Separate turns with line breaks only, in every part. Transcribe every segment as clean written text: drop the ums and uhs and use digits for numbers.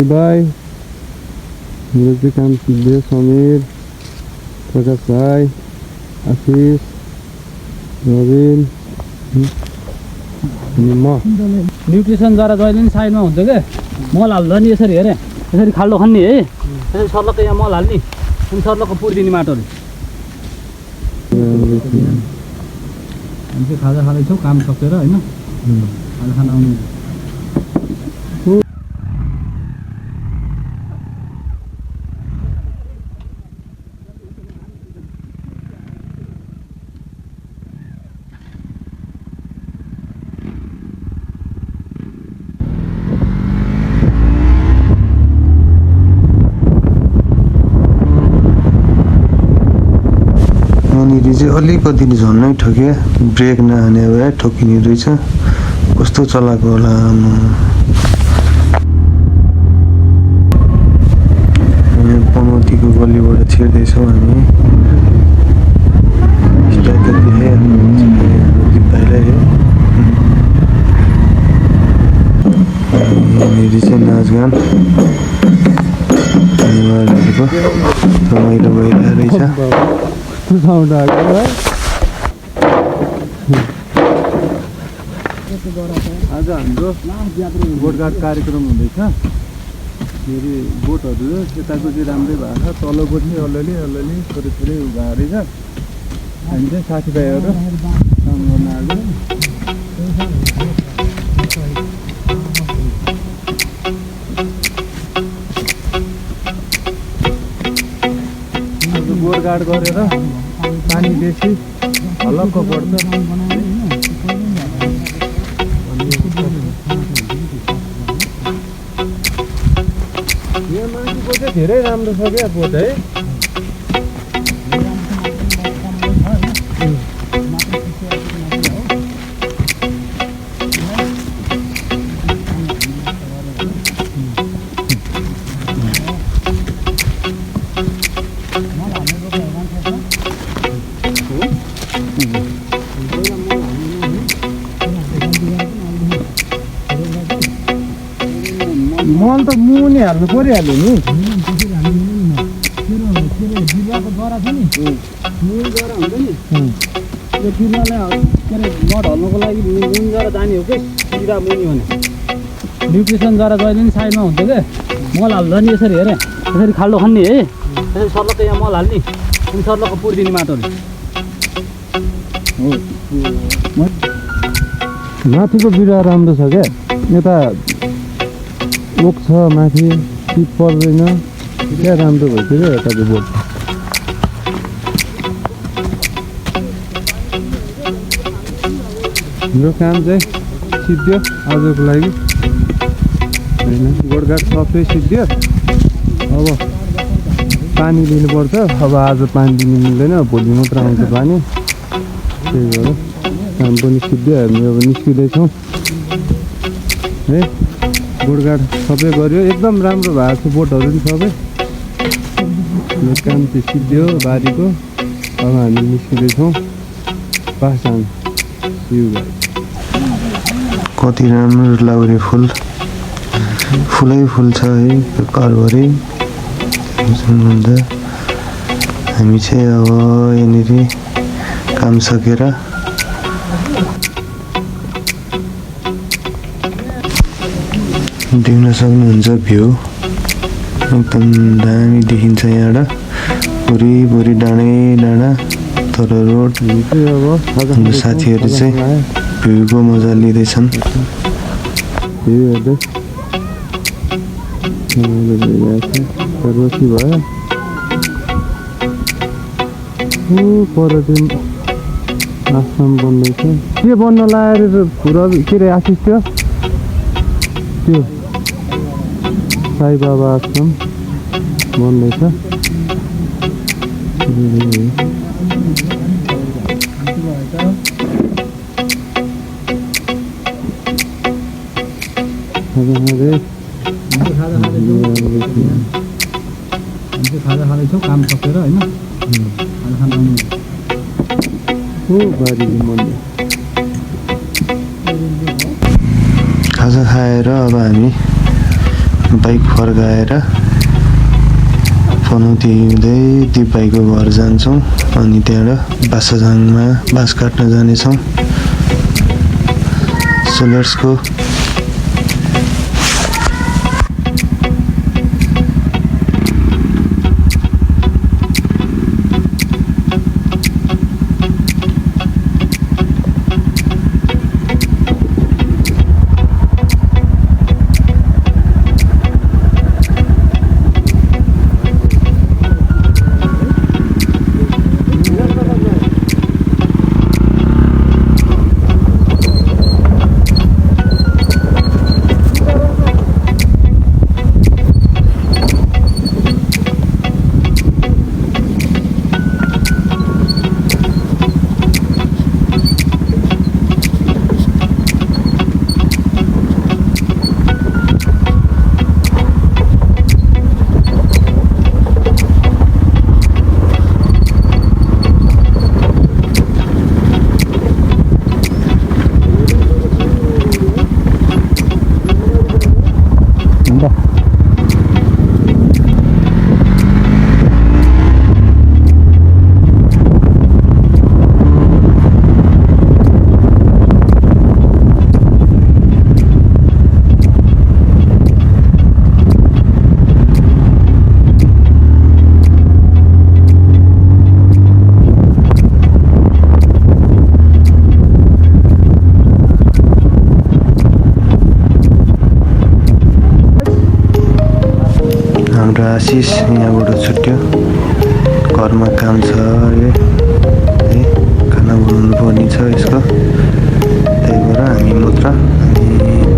भाइ मेरो चाहिँ काम सिद्धियो समीर प्रकाश भाइ आशिष रविन अनि म
न्युट्रिसन जरा जहिले पनि साइडमा हुन्छ क्या मल हाल्दा नि यसरी हेरेँ यसरी खाल्डो खन्ने है यसरी सर्लक्क यहाँ मल हाल्ने अनि सर्लक्क पुरिदिने माटोले हामी चाहिँ खाजा खाँदैछौँ काम सकेर होइन खाजा खान आउनु
अलिकति झन्नै ठोके ब्रेक नहाने भए ठोकिने रहेछ कस्तो चलाएको होला पनौतीको गल्लीबाट छिर्दैछौँ हामी यहाँनिर चाहिँ नाचगान रमाइलो भइरहेको रहेछ
साउन्ड आएको है आज हाम्रो गोठघाट कार्यक्रम हुँदैछ फेरि बोटहरू यताको चाहिँ राम्रै भएको छ तल्लोको चाहिँ अलिअलि थोरै थोरै भएको रहेछ हामी चाहिँ साथीभाइहरू काम गर्न आएको गोठगाड गरेर पानी बेसी हलक्क पर्छ यो मान्छेको चाहिँ धेरै राम्रो छ क्या बोट है मल त मुनि हाल्नु परिहाल्यो नि
बिरुवाको जरा छ नि मुन जरा हुन्छ नि यो बिरुवालाई के अरे नट हल्नुको लागि मुन जरा जाने हो कि सिधा मुनि भने न्युट्रिसन जरा जहिले पनि साइडमा हुन्छ क्या मल हाल्दा नि यसरी हेरेँ यसरी खाल्डो खन्ने है यसरी सर्लक्क यहाँ मल हाल्ने अनि सर्लक्क पुरिदिने माटोले
माथिको बिरुवा राम्रो छ क्या यता ओक छ माथि शीत पर्दैन क्या राम्रो भइसक्यो क्या यताको बोट हाम्रो काम चाहिँ सिद्धियो आजको लागि होइन गोठघाट सबै सिद्धियो अब पानी दिनुपर्छ अब आज पानी दिनु मिल्दैन भोलि मात्र आउँछ पानी त्यही भएर काम पनि सिद्धियो हामी अब निस्किँदैछौँ है गोठघाट सबै गऱ्यो एकदम राम्रो भएको छ बोटहरू पनि सबै यो काम चाहिँ सिद्धियो बारीको अब हामी निस्किँदैछौँ पास जानु
कति राम्रो लाउरे फुलै फुल छ है घरभरि हामी चाहिँ अब यहाँनिर काम सकेर देख्न सक्नुहुन्छ भ्यू एकदम दामी देखिन्छ यहाँबाट वरिपरि डाँडै डाँडा तर रोड हाम्रो साथीहरू चाहिँ भ्यूको मजा लिँदैछन्
पर चाहिँ आश्रम बन्दैछ के बन्न लगाएर के अरे आशिष थियो त्यो साई बाबा आश्रम बन्दैछ
खाजा खाँदैछौँ काम सकेर होइन खाजा खान आउनु
खाजा खाएर अब हामी बाइक फर्काएर पनौती हुँदै दिप भाइको घर जान्छौँ अनि त्यहाँबाट बासाझाङमा बाँस काट्न जानेछौँ। So let's go. हाम्रो आशिष यहाँबाट छुट्यो, घरमा काम छ है, खाना बनाउनु पर्ने छ यसको, त्यही भएर हामी मात्र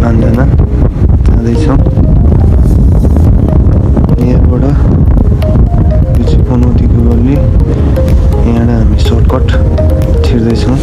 पाँचजना जाँदैछौँ। यहाँबाट यो चाहिँ पनौतीको गल्ली, यहाँबाट हामी सर्टकट छिर्दैछौँ।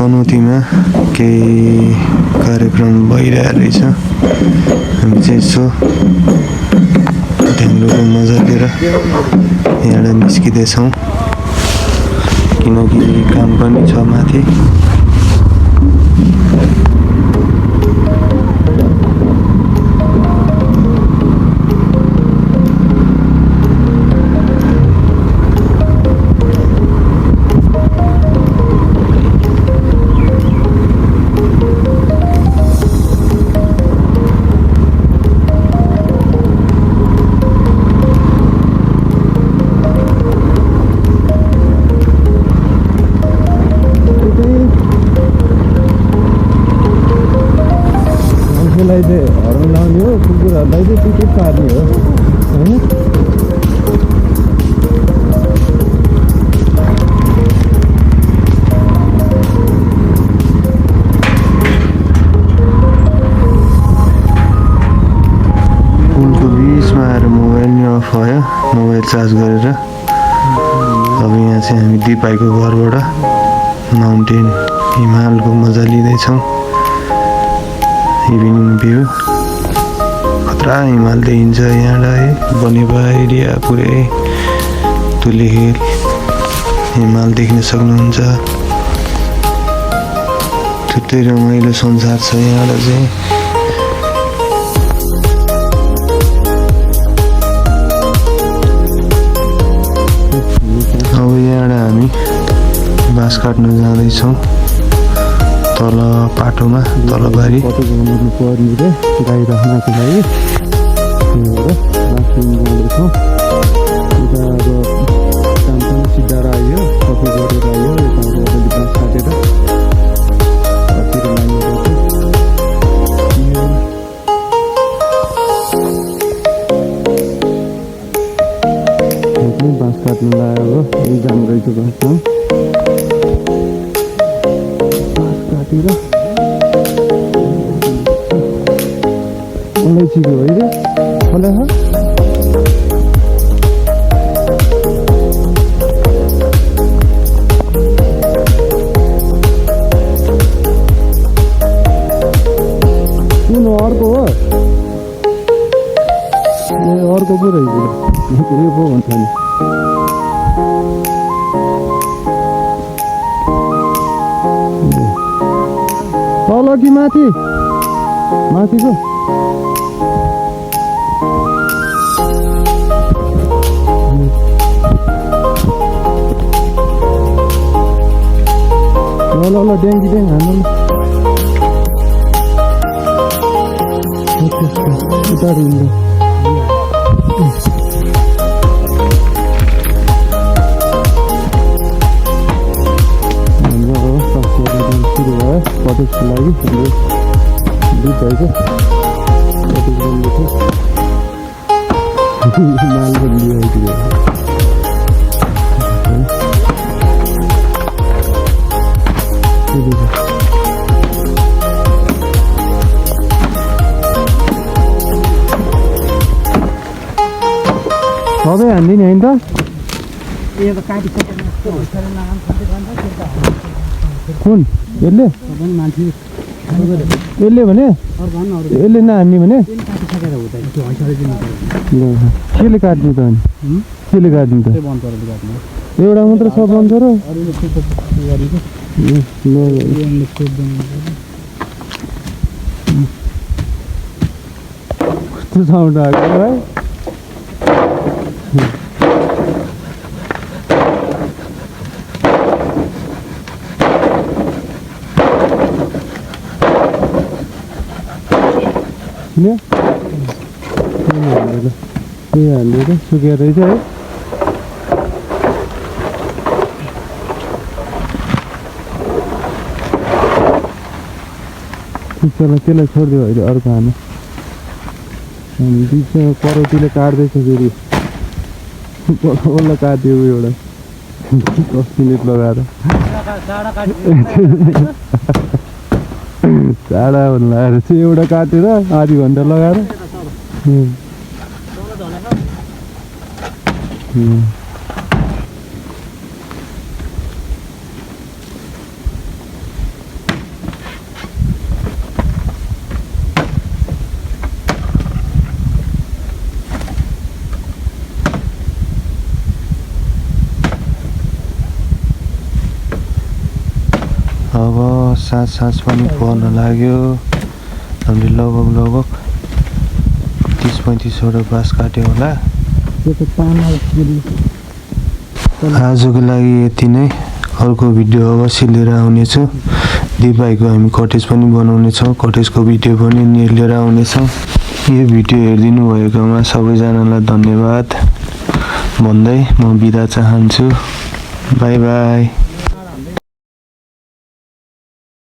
पनौतीमा केही कार्यक्रम भइरहेको रहेछ, हामी चाहिँ यसो ढ्याङ्ग्रोको मजा लिएर यहाँबाट निस्किँदैछौँ किनकि काम पनि छ माथि।
मान्छेलाई चाहिँ हर्न लाउने हो, कुकुरहरूलाई चाहिँ टिकट पार्ने हो होइन।
पुलको बिचमा आएर मोबाइल नि अफ भयो, मोबाइल चार्ज गरेर अब यहाँ चाहिँ हामी दिप भाइको घरबाट माउन्टेन हिमालको मजा लिँदैछौँ। इभिनिङ भ्यू खतरा हिमाल देखिन्छ यहाँबाट है, बनेपा एरिया पुरै तुलिहिल हिमाल देख्न सक्नुहुन्छ। छुट्टै रमाइलो संसार छ यहाँबाट चाहिँ। अब यहाँबाट हामी बाँस काट्न जाँदैछौँ तल पाटोमा, तल बारी
पर्ने गाई राख्नको लागि दिन जाँदैछौँ यता अब काम पनि सिद्धाएर आयो सबै गरेर आयो यता अब अलिअलि बाँस काटेर घरतिर लाग्नुपर्छ बाँस काट्नु लाग्यो अब एकजना रहेछ बाँसमा बाँस काटेर अलैँचीको है रे फले कुन अर्को हो ए अर्को पो रहेछ यो पो भन्छ नि तल कि माथि माथिको ल ल ड्याङ्गी ड्याङ हान्नु उतारि सुरु भयो कटेजको लागि दुध भएको कटेज बन्दैछ माल पनि लिइआइदियो सबै हान्दिने होइन त कुन यसले यसले भने यसले नहान्ने भने केले काट्ने त अनि केले काट्ने त एउटा मात्र सब बन्छ र कस्तो साउन्ड आएको है हालेर सुकेर रहेछ है त्यसलाई छोडिदियो अहिले अर्को हाल्नु अनि बिचमा करौटीले काट्दैछ फेरि बल्ल काट्यो एउटा 10 मिनट लगाएर चाडा भन्नु लगाएर चाहिँ एउटा काटेर आधी घन्टा लगाएर
अब साँझ पनि पर्न लाग्यो हामीले लगभग 30-35 वटा बाँस काट्यो होला आजको लागि यति नै अर्को भिडियो अवश्य लिएर आउनेछु दिपाईको हामी कटेज पनि बनाउनेछौँ कटेजको भिडियो पनि लिएर आउनेछौँ यो भिडियो हेरिदिनु भएकोमा सबैजनालाई धन्यवाद भन्दै म बिदा चाहन्छु बाई बाई।